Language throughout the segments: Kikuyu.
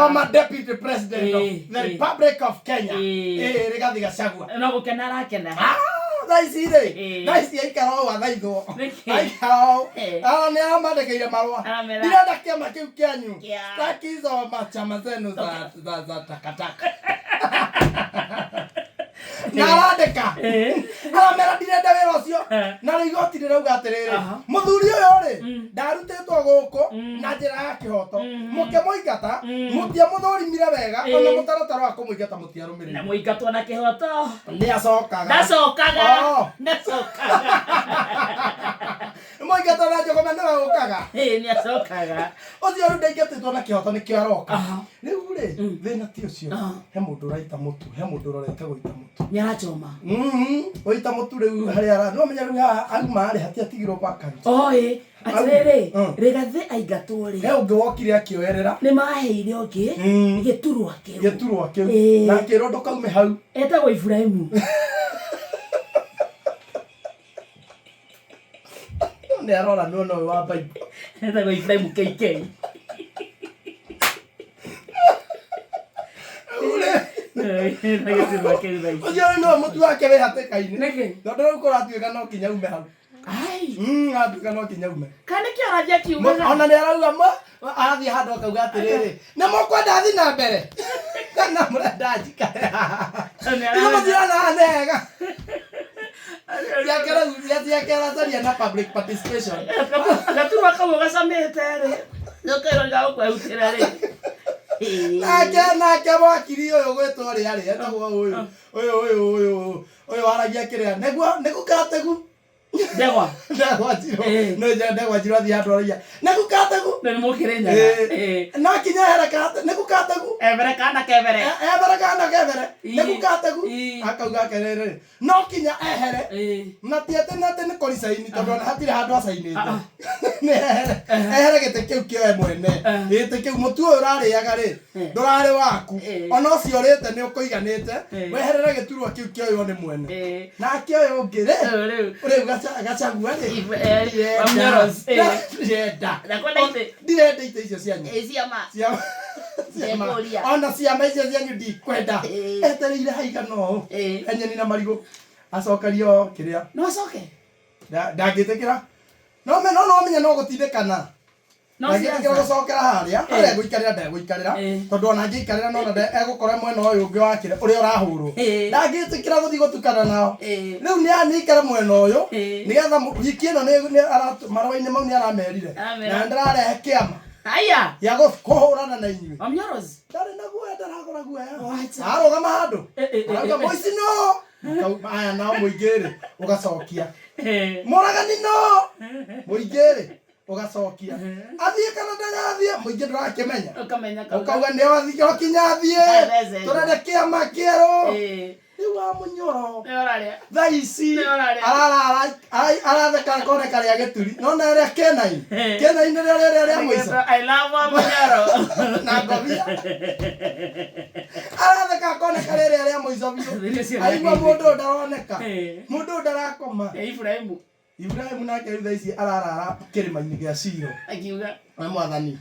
Former Deputy President of the Republic of Kenya. Rigathi Gachagua. No gũkena arakena. Ah, thaa ici rĩ, thaa ici aikara ũũ athaithwo. Nĩkĩ? Aikara ũũ. Ah, nĩ aramandĩkĩire marũa. Aramera. Ndirenda kĩama kĩu kĩanyu. Kĩa. Sitaki hizo machama zenu za takataka. Na arandĩka. Aramera ndirenda wĩra ũcio. Na rĩu igoti rĩrauga atĩrĩrĩ, mũthuri ũyũ rĩ, ndarutĩtwo gũkũ na njĩra ya kĩhoto. Mũkĩmũingata, mũtiamũthũrimire wega, ona mũtaratara wa kũmũingata mũtiarũmĩrĩire. Na mũingatwo na kĩhoto. Nĩ acokaga. Ndacokaga. Oh. Ndacokaga. Mũingatwo na njũgũma nĩwe ũkaga. Ĩĩ, nĩ acokaga. Ũcio rĩu ndaingatĩtwo na kĩhoto nĩkĩo aroka. Rĩu rĩ, thĩna ti ũcio. He mũndũ ũraita mũtu, he mũndũ ũrorete gũita mũtu. Nĩ arachoma. Gũita mũtu rĩu harĩa ara, no menya rĩu haha auma rĩ hatiatigirwo vacant. Oĩ, atĩrĩrĩ, Rĩgathĩ aingatwo rĩ. He ũngĩ wokire akĩoerera. Nĩ maheire ũngĩ gĩturwa kĩu. Gĩturwa kĩu. Na akĩrwo ndũkaume hau. Etagwo Iburahĩmu. Nĩ arora nĩ ona ũyũ wa Bible. Etagwo Iburahĩmu KK. Na gĩturwa kĩu thaa ici. Ũcio rĩu nĩwe mũtu wake wĩ hatĩka-inĩ. Nĩkĩ? Tondũ rĩu kũratuĩka no kinya ume hau. Ai. Aratuĩka no kinya ume. Kana nĩkĩo arathiĩ akiugaga? Ona nĩ arauga arathiĩ handũ akauga atĩrĩrĩ, nĩ mũkwenda thiĩ na mbere? Kana mũrenda njikare haha? Nĩ Ithuĩ mũtirona haha nĩ hega. Ciake rĩu ciake aracaria na public participation. Gaturwa kau gacamĩte rĩ. Nĩũkairwo nĩgagũkwehutĩra rĩ. Nake wakiri ũyũ gwĩtwo ũrĩa rĩ, etagwo ũyũ. Ũyũ ũyũ ũyũ ũyũ waragia kĩrĩa. Nĩguo nĩguo kategu. Ndegwa. Ndegwa njirũ. Eh. Nĩ njĩra ndegwa njirũ athiĩ handũ araiya. Nĩguo kategu. Na nĩ mũkĩrĩnyaga. No kinya here kate nĩguo kategu. Ebere kana kebere. Ebere kana kebere. Nĩguo kategu. Ii. Akauga atĩrĩrĩ, no kinya ehere. Na ti atĩ na atĩ nĩ kũricaini tondũ ona hatirĩ handũ acainĩte. Nĩ ehere. Ehere gĩtĩ kĩu kĩoe mwene. Gĩtĩ kĩu mũtu ũyũ ũrarĩaga rĩ, ndũrarĩ waku. Ona ũcio ũrĩte nĩ ũkũiganĩte. Weherere gĩturwa kĩu kĩoywo nĩ mwene. Nake ũyũ ũngĩ rĩ, Rĩu. rĩu Gachagua rĩ, Wamnyoros, ndirenda. Ndakwenda itĩ. Ndirenda itĩ icio cianyu. Ciama. Ciama. Ndekũria. Ona ciama icio cianyu ndikwenda. Etereire haigana ũũ. Enyeni na marigũ. Acokerio kĩrĩa. No acoke. Ndangĩtĩkĩra. No me no no menya no gũtindĩkana. No Ndangĩtĩkĩra siasa. gũcokera harĩa. Harĩa egũikarĩra ndegũikarĩra. Tondũ ona angĩikarĩra no na egũkora mwena ũyũ ũngĩ wa kĩrĩa ũrĩa ũrahũrwo. Ndangĩtĩkĩra gũthiĩ gũtukana nao. Rĩu nĩ aikare mwena ũyũ. Nĩgetha wiki ĩno nĩ marũa-inĩ mau nĩ aramerire. Aramera. Na ndĩrarehe kĩama. Haya. Gĩa kũhũrana na inyuĩ. Wamnyoros. Ndarĩ na guoya, ndaragũra guoya. Wacha. Arũgama handũ. Arauga mũici no. Aya nao mũingĩ rĩ, ũgacokia. Mũragani no. Mũingĩ rĩ, ũgacokia. Athiĩ kana ndagathiĩ, mũingĩ ndũrakĩmenya. Ũkamenya kauga. Ũkauga nĩ athiĩ, o kinya athiĩ. Athece. Tũrenda kĩama kĩerũ. Rĩu wa mũnyoro. Nĩ ũrarĩa. Thaa ici Nĩ ũrarĩa. Aratheka koneka rĩa gĩturi. No na rĩa kenai. Kenai nĩrĩo rĩrĩa rĩa mũico. I love wa mũnyoro. Na ngobia. Aratheka koneka rĩrĩa rĩa mũico biũ. Thĩinĩ ũcio Aigua nĩ mũndũ ũyũ ndaroneka. Mũndũ ũyũ ndarakoma. Ibrahimu. Ibrahimu nake rĩu thaa ici ararara kĩrĩma-inĩ gĩa Shilo. Akiuga. We mwathani,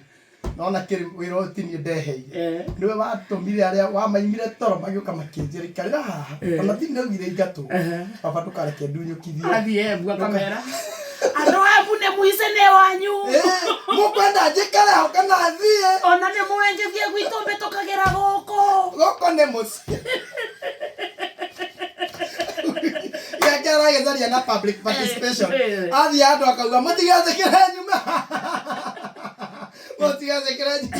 nona kĩrĩ wĩra ũyũ ti niĩ ndeheire. Nĩwe watũmire arĩa wamaimire toro magĩũka makĩnjĩra ikarĩra haha. Ona ti ndaugire ingatwo. Baba ndũkareke ndunyũkithio. Athiĩ Embu akamera. Andũ a Embu nĩ mũice nĩ wanyu. Mũkwenda njikare ho kana thiĩ? Ona nĩ mũĩ ngĩthiĩ gwitũ mbĩtũkagĩra gũkũ. Gũkũ nĩ mũciĩ. Gĩake aragĩcaria na public participation. Athiĩ handũ akauga mũtigetĩkĩre nyume. Mũtigetĩkĩre nyume.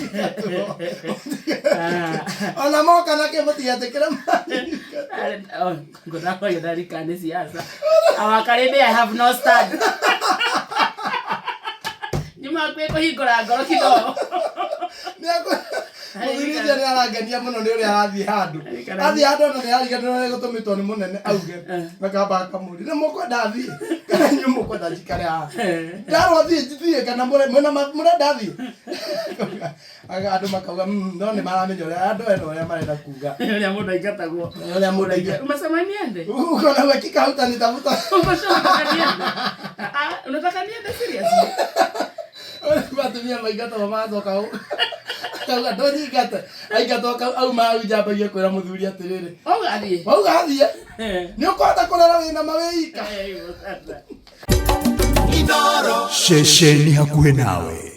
Ona moka na kĩ mũtigetĩkĩre. Ngũthakwagia ndarika nĩ siasa. Awakarĩndĩ I have no stand. Nyuma kwĩ kũhingũra ngoro kidogo. Mũthuri ũcio nĩ arangenia mũno nĩ ũrĩa arathiĩ handũ. Athiĩ handũ ona nĩ arariganĩrwo nĩ gũtũmĩtwo nĩ mũnene auge. Akamba akamũria nĩ mũkwenda thiĩ kana inyuĩ mũkwenda njikare haha. Ndarwo thiĩ thiĩ kana mũrenda thiĩ. Andũ makauga no nĩ maramenya ũrĩa andũ ena ũrĩa marenda kuga. Ũrĩa mũndũ aingatagwo. Ũrĩa mũndũ aingatagwo. Umesema niende? Uko na uhakika hutanitafuta? Umesema unataka niende? Ah, unataka niende seriously? Atumia maingatagwo magacoka Akauga ndũnyingate. Aingatwo auma hau njambagia kwĩra mũthuri atĩrĩrĩ. Auga athiĩ. Wauga athiĩ. Nĩ ũkũhota kũrera wĩna ma wĩ ika. Ceceni hakuhĩ nawe.